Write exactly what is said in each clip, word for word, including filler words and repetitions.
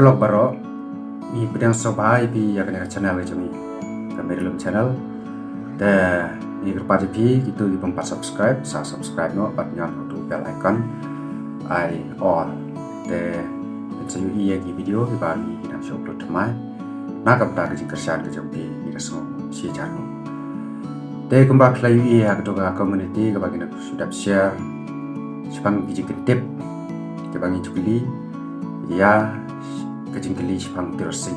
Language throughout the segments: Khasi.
Vlog baroh, ngi pdiang sngewbha ïa phi ïa kane ka channel ka jong ngi, ka Mary Lum Channel. Te ngi kyrpad ïa phi kito ki bym pat subscribe, sa subscribe noh bad ñion ïa uto u bell icon ai all. Te phin sa ïohi ïa ki video kiba ngi nang shu upload thymmai na ka bynta ka jingkyrshan ka jong phi, ngi da sngew shi jar mo. Te kumba phi la ïohi ha kato ka community kaba ngi nang shu dep share shaphang ki jingkyntip kiba ngi ju kylli ïa ka jingkylli shaphang Tirot Sing.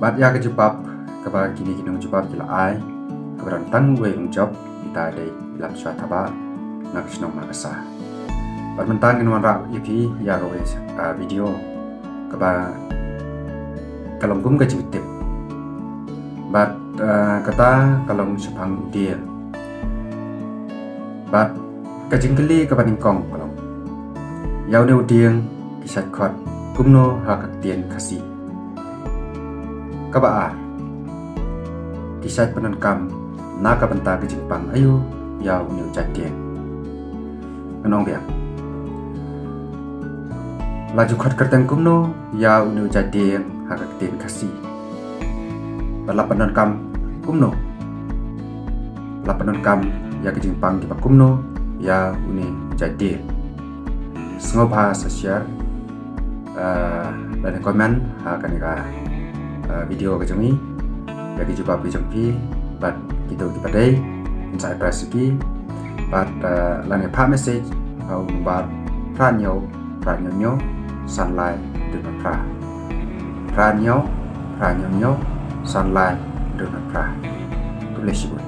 Bad ïa ka jubab kaba kine ki nongjubab ki la ai, kaba don tang uwei u nongjop, kita dei i Lamshwa Thabah na ka shnong Markasa. Bad mynta ngin wanrah ïa phi ïa kawei, ah, video kaba ka long kum ka jingtip. Bad, ah, kata ka long shaphang u dieng. Bad ka jingkylli kaba nyngkong ka long, ïa une u dieng ki shait khot kumno ha ka ktien Khasi? Kaba ar, ki shait pyndonkam na ka bynta ka jingpang aïu ïa une u jait dieng? Ngan ong biang. La ju khot kyrteng kumno ïa une u jait dieng ha ka ktien Khasi? Bad la pyndonkam kumno? La pyndonkam ïa ka jingpang kiba kumno ïa une u jait dieng? Sngewbha sa share, ah, lane comment ha kane ka, ah, video ka jong ngi ïa ki jubab ki jong phi. Bad kito kiba dei, ngin sa ai prize ïa ki. Bad, ah, lane phah message ha u number phra hynñiew phra hynñiew hynñiew san lai hynriew phra. Phra hynñiew phra hynñiew hynñiew san lai hynriew phra. Khublei shibun.